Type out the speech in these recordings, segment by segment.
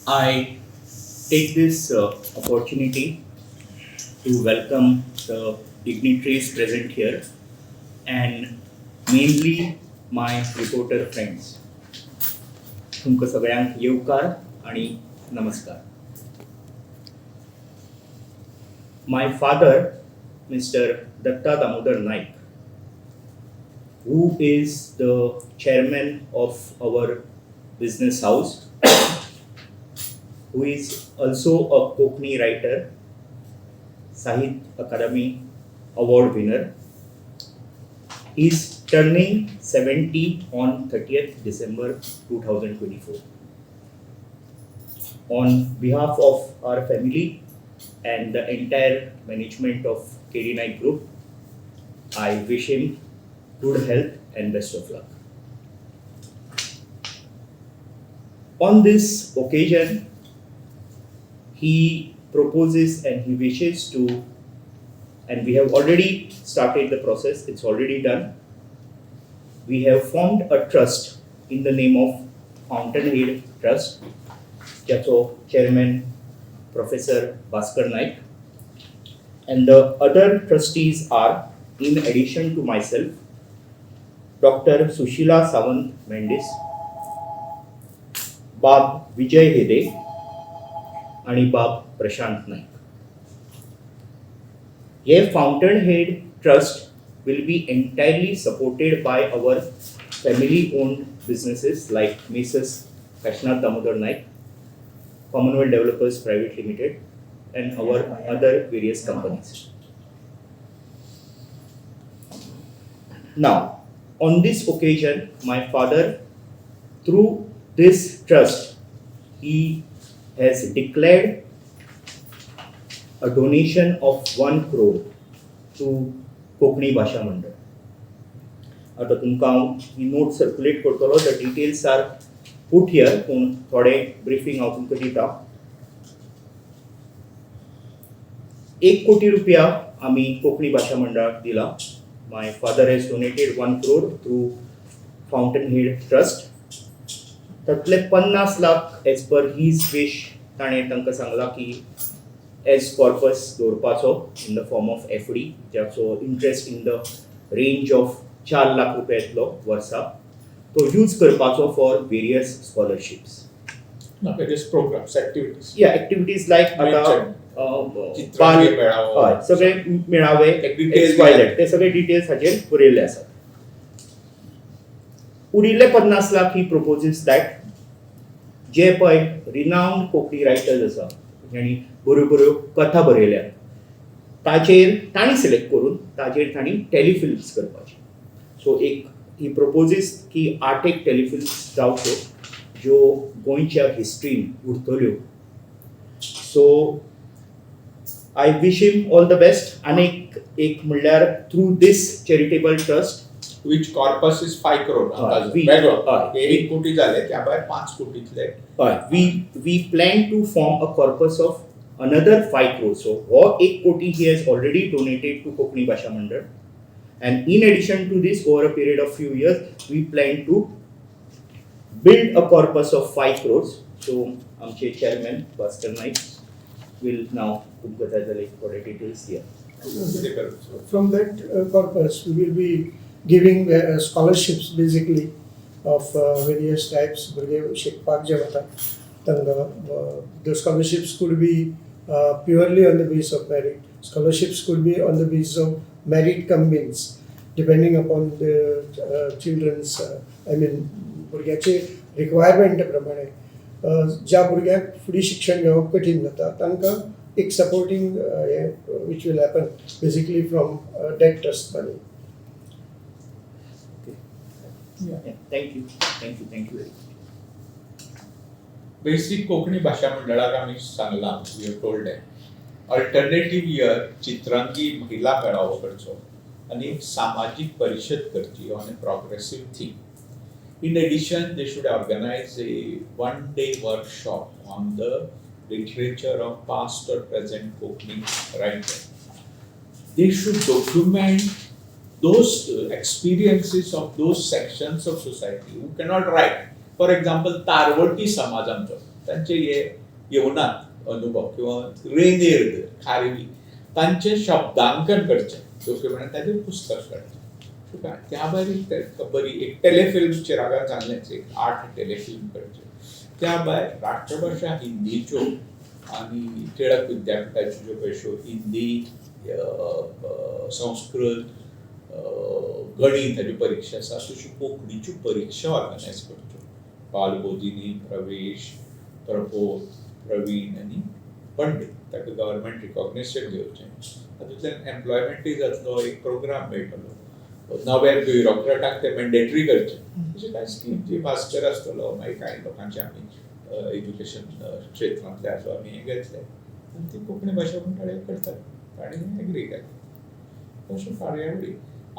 I take this opportunity to welcome the dignitaries present here and mainly my reporter friends. तुमकां सगळ्यांक येवकार आणि नमस्कार. My father, Mr. Datta Damodar Naik, who is the chairman of our business house, who is also a Kokni writer, Sahitya Akademi Award winner, is turning 70 on 30th December 2024. On behalf of our family and the entire management of KD Naik Group, I wish him good health and best of luck. On this occasion, he proposes and he wishes to, and we have already started the process, it's already done. We have formed a trust in the name of Fountainhead Trust, ज्याचो chairman Professor Bhaskar Naik, and the other trustees are, in addition to myself, Dr. Sushila Sawant Mendis, Bab Vijay Hede आणि बाब प्रशांत नाईक. हे Fountain Head Trust will be entirely supported by our family owned businesses like Messrs Kashinath Damodar Naik, Commonwealth Developers Private Limited and our other various companies. Now, on this occasion, my father, through this trust, he has declared a donation of 1 crore to Konkani Bhasha Mandal. आतां तुमकां हांव ही note circulate करतलो, the details are put here, पूण थोडें briefing हांव तुमकां दिता. 1 कोटी रुपया आमी कोंकणी भाशा मंडळाक दिला. My father has donated 1 crore through Fountain Head Trust. तातले 50 lakh as per his wish ताणें तांकां सांगलां की एज कॉर्पस दवरपाचो in the form of FD, ज्याचो interest in the range of 4 lakh रुपया येतलो वर्सा, तो यूज करपाचो for various scholarships, various programs, activities. या एक्टिविटीज लायक आतां चित्रांगी मेळावो. हय, सगळे मेळावे, details. XYZ, ते सगळे डिटेल्स हाचेर बरयल्ले आसात. उरिल्ले 50 लाख ही प्रपोजीस that जे पळय रिनावंड कोंकणी रायटर्स आसा, जांणी बऱ्यो बऱ्यो कथा बरयल्यात, ताचेर तांणी सिलेक्ट करून ताचेर तांणी टेलिफिल्म्स करपाची. सो एक ही प्रपोजीस की 8 एक टेलिफिल्म्स जावच्यो ज्यो गोंयच्या हिस्ट्रीन उरतल्यो. So I wish him all the best. आनी एक म्हणल्यार through this charitable trust which corpus is 5 crore. हय, वेगळो हय. 1 कोटी जाले, त्या भायर 5 कोटीतले. हय, we plan to form a corpus of another 5 crore. So हो 1 कोटी he has already donated to Konkani Bhasha Mandal, and in addition to this, over a period of few years we plan to build a corpus of 5 crores. So आमचे chairman Bhaskar Naik will now तुमकां जाय जाल्यार थोडे details दिया. From that corpus, we will be giving scholarships basically of various types. भुरगे शिकपाक जे वता तांकां the scholarships could be purely on the base of merit. Scholarships could be on the base of merit cum means, depending upon the children's, I mean भुरग्याचे requirement प्रमाणे. ज्या भुरग्यांक फुडें शिक्षण घेवप कठीण जाता तांकां एक सपोर्टींग हें which will happen basically from that trust money. Thank you, thank you, thank you very much. Basic Konkani Bhasha मंडळाक आमी सांगलां, we have told them, alternative year Chitrangi महिला मेळावो करचो आनी एक सामाजीक परिशद करची on a progressive theme. In addition, they should organize a 1-day workshop on the literature of past or present Konkani writer. They should document those experiences of those sections of society who cannot write. For example, Tarvati समाज आमचो, तांचे हे येवनात अनुभव किंवा रेंदेर खारवी तांचें शब्दांकन करचें document ताचेर पुस्तक काडचें. तुका त्या भायर बरी एक टेलिफिल्म चिरागान सांगलेंच एक 8 टेलिफिल्म करचे. त्या भायर राष्ट्रभाशा हिंदीच्यो आनी टिळक विद्यापिठाच्यो ज्यो पळय हिंदी, संस्कृत, गणीत हाच्यो परिक्षा आसा तश्यो कोंकणीच्यो परिक्षा ऑर्गनायज करच्यो. बालबोधिनी, प्रवेश, प्रबोध, प्रवीण आनी पंडीत ताका गव्हर्मेंट रिकॉग्निशन घेवचें. तातूंतल्यान एम्प्लॉयमेंटूय जातलो, एक प्रोग्राम मेळटलो. नव्या ब्युरोक्रेटांक ते मॅन्डेटरी करचें. अशें कांय स्कीम जी भास्कर आसतलो, मागीर कांय लोकांचे आमी एज्युकेशन क्षेत्रांतले आसो आमी हें घेतलें आनी ती कोंकणी भाशा मंडळ करतात तांणी एग्री केलें. अश्यो कार्यावळी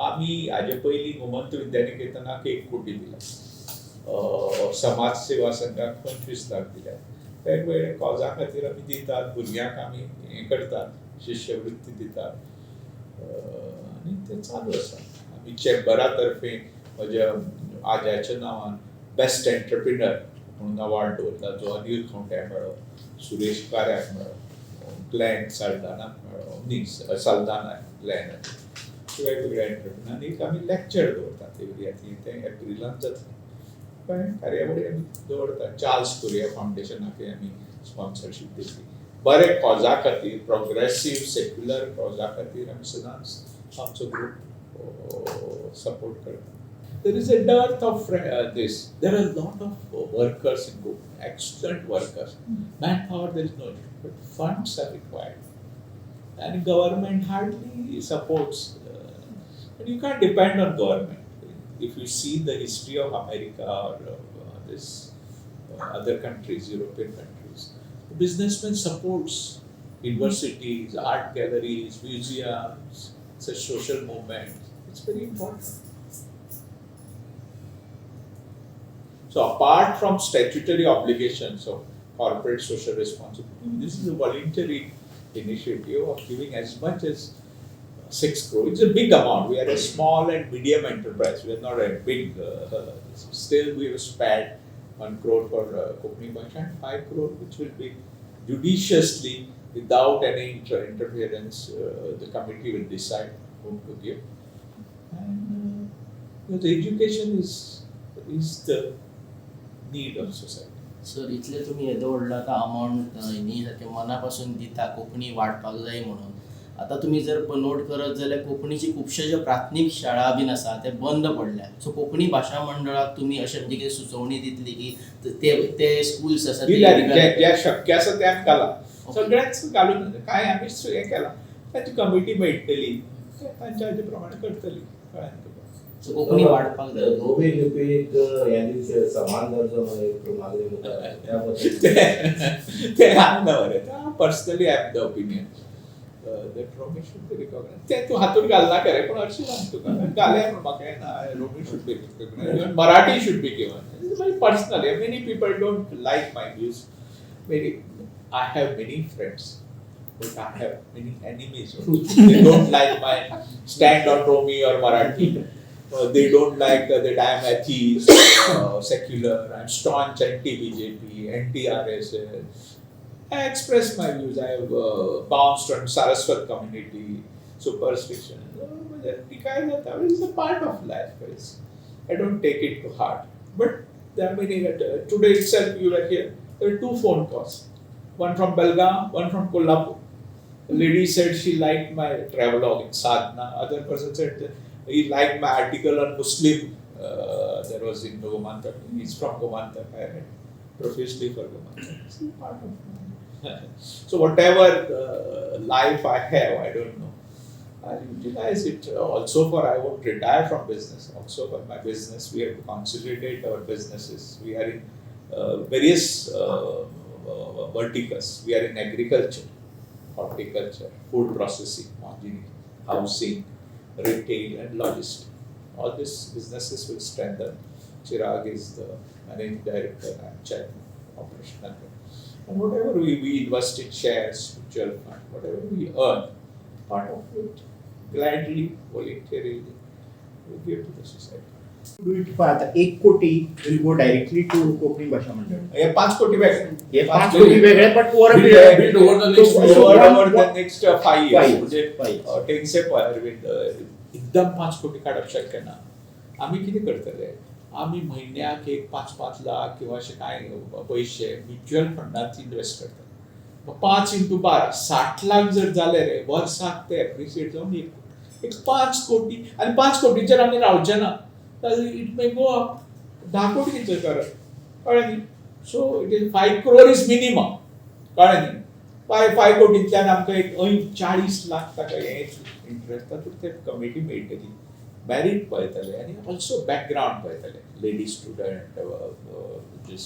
आमी हाजे पयलीं गोमंत विद्यानिकेतनाक 1 कोटी दिला, समाज सेवा संघाक 25 लाख दिल्या. वेगवेगळ्या कॉजा खातीर आमी दितात, भुरग्यांक आमी हें करतात, शिश्यवृत्ती दितात आनी तें चालू आसा. आमी चेंबरा तर्फे म्हज्या आज्याच्या नांवान बेस्ट एंटरप्रिनर म्हणून अवॉर्ड दवरला, जो अनिल खंवट्याक मेळ्ळो, सुरेश काऱ्याक मेळ्ळो, ग्लॅन साल्दानाक मेळ्ळो, न्ही साल्दाना ग्लॅन, वेगवेगळ्या एंटरप्रिनर. आनी एक आमी लॅक्चर दवरतात एवरी, तें एप्रिलांत जातलें. कांय कार्यावळी आमी दवरतात. चार्ल्स कोरिया फावंडेशनाकय आमी स्पॉन्सरशीप दिली. बरे कॉजा खातीर, प्रोग्रेसीव सेक्युलर कॉजा खातीर आमी सदांच आमचो ग्रूप सपोर्ट करता. There is a dearth of this. There are a lot of workers in Goa, excellent workers. Manpower, there is no issue, but funds are required. And government hardly supports. And you can't depend on government. If you see the history of America or this other countries, European countries, the businessman supports universities, art galleries, museums. It's a social movement. It's very important. So apart from statutory obligations of corporate social responsibility, this is a voluntary initiative of giving as much as 6 crore. It's a big amount. We are a small and medium enterprise. We are not a big, still we have spared 1 crore for Konkani Bhasha and 5 crore, which will be judiciously, without any interference, the committee will decide whom to give. And the education is the need of society. Sir, इतले तुमी येदो व्हडलो आतां amount न्ही सारकें मना पासून दिता कोंकणी वाडपाक जाय म्हणून. आतां तुमी जर नोट करत जाल्यार कोंकणीची खुबश्यो ज्यो प्राथमीक शाळा बीन आसा ते बंद पडल्या. सो कोंकणी भाशा मंडळाक तुमी अशें म्हणजे कितें सुचोवणी दितली की ते स्कुल्स आसा जे शक्य आसा ते आमी घालां, सगळ्यांच घालून कांय आमी हें केलां, तांची कमिटी मेळटली, तांच्या हाजे प्रमाणे करतली. कळ्ळें तुका? कोंकणी वाडपाक जाय. रोमी लिपीक ह्या दिवचे समान दर्जो एक मागणी मुखार त्या ते हांव ना मरे, personally I have the opinion that Romi should be recognized. तें तूं हातूंत घालना खरें, पूण हरशीं सांग तुका घालें म्हूण म्हाका हें ना. Romi should be recognized, even Marathi should be given. Personally many people don't like my views. I have many friends, but I have many enemies also. They don't like my stand on Romi or Marathi. They don't like that I am atheist, secular, I am staunch anti-BJP, anti-RSS. I express my views. I have bounced on Saraswat community, superstition. It's a part of life. I don't take it to heart. But there are many. Today itself, you were here. There were 2 phone calls. One from Belgaum, one from Kolhapur. The lady said she liked my travelogue in Sadhana. Other person said he liked my article on Muslim. There was in Gomantak. He's from Gomantak. I read profusely for Gomantak. It's part of my. So whatever life I have, I don't know. I utilize it also for, I won't retire from business. Also for my business, we have to consolidate our businesses. We are in various verticals. We are in agriculture, horticulture, food processing, housing, retail and logistics. All these businesses will strengthen. Chirag is the managing director and chairman, operational. And whatever we invest in shares, mutual fund, whatever we earn, part of it gladly, voluntarily, we give to the society. Do it. पळय आतां 1 कोटी will go directly to Konkani भाशा मंडळ. हे 5 कोटी वेगळे. हे 5 कोटी वेगळे, but over Build over the next over the next 5 Five years. years. म्हणजे Five years. टेन्से पळय अरविंद, एकदम 5 कोटी काडप शक्य ना. आमी कितें करतले, आमी म्हयन्याक एक 5-5 लाख किंवा अशे कांय पयशे म्युच्युअल फंडांत इन्वेस्ट करतात. 5 इंटू 12, 60 लाख जर जाले रे वर्साक, ते एप्रिसिएट जावन एक एक 5 कोटी. आनी 5 कोटीचेर आमी रावचे ना, it may go up 10 कोटीचेर करत, कळ्ळें न्ही? So it is 5 crore is minimum, कळ्ळें न्ही? 5 कोटींतल्यान आमकां एक 40 लाख ताका हें इंट्रस्ट, तातूंत ते कमिटी मेळटली, मॅरीट पळयतले आनी ऑल्सो बॅकग्रावंड पळयतले, लेडी स्टुडंट,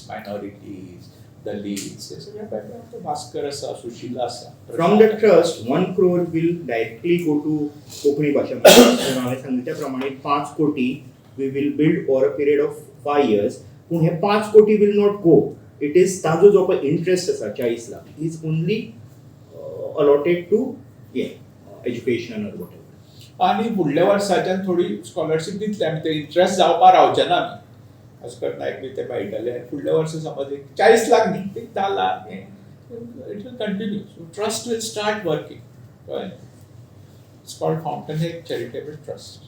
मायनॉरिटीज, दलीत, हे सगळे बॅकग्रावंड. भास्कर आसा, सुशिला आसा. From the trust, 1 crore will directly go to Konkani भाशा मंडळ. हांवें सांगले त्या प्रमाणे 5 कोटी we will build over a period of 5 years. पूण हे 5 कोटी will not go, it is ताजो जो पळय इंट्रस्ट आसा 40 lakh is only allotted to हे एज्युकेशन ऑर what. आनी फुडल्या वर्साच्यान थोडी स्कॉलरशीप दितले आमी, ते इंट्रस्ट जावपा रावचे ना आमी. भास्कर नायक बी ते मेळटले. आनी फुडल्या वर्सा समज एक 40 लाख न्ही, एक 10 lakh, it will continue. So trust will start working, कळ्ळें? It's called Fountain Charitable Trust.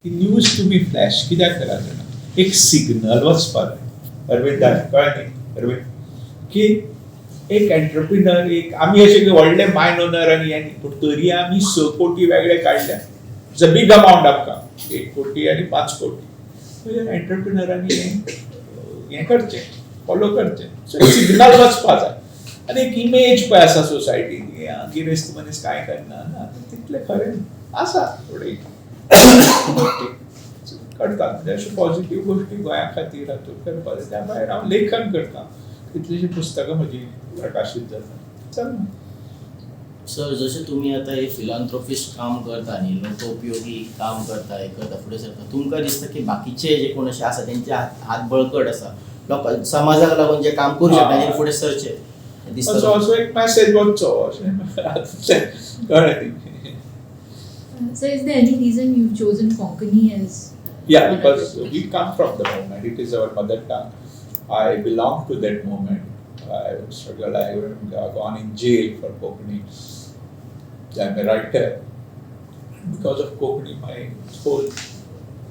He news तुमी फ्लॅश कित्याक करा जाणा? एक सिग्नल वचपाक जाय अरविंदाक, कळ्ळें न्ही अरविंद, की एक एंटरप्रिनर, एक आमी अशे व्हडले मायन ओनर आनी हें न्ही, पूण तरी आमी 6 कोटी वेगळे काडल्या. It's a big amount आमकां, 1 कोटी आनी 5 कोटी. म्हणजे एंटरप्रिनरांनी हें हें करचें, फॉलो करचें. सो सिग्नल वचपा जाय आनी एक इमेज पळय आसा सोसायटीन, गिरेस्त मनीस कांय करना. ना, तितलें खरें आसा, थोडी गोश्टी करतात. म्हणजे अश्यो पॉझिटीव गोश्टी गोंया खातीर हातूंत करपाक जाय. त्या भायर हांव लेखन करता, कितलींशीं पुस्तकां म्हजीं प्रकाशीत जाता. चल. सर, जशें तुमी आतां हे फिलांथ्रोपिस्ट काम करता न्ही, लोकोपयोगी काम करता, हें करता, फुडें सरता, तुमकां दिसता की बाकीचे जे कोण अशे आसा तेंचे हात हात बळकट आसा, लोक समाजाक लागून जे काम करूं शकता, तेंच्यांनी फुडें सरचें दिसता असो तुमकां? असो एक मॅसेज वचचो अशें, कळ्ळें न्ही? So is there any reason you've chosen Konkani as Yeah, one of because your we come from the movement. It is our mother tongue. I belong to that movement. I struggled. I have gone in jail for Konkani. I'm a writer. Because of Konkani, my whole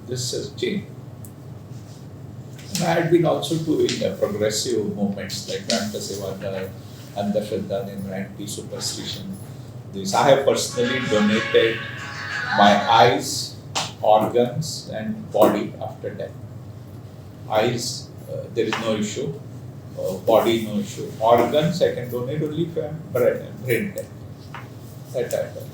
this has changed. And I had been also doing progressive movements like Vyanta Sevadal, Andhashraddha and anti-superstition. This I have personally donated my eyes, organs and body after death. Eyes, there is no issue. Body, no issue. Organs, I can donate only if I am brain dead. That I have done.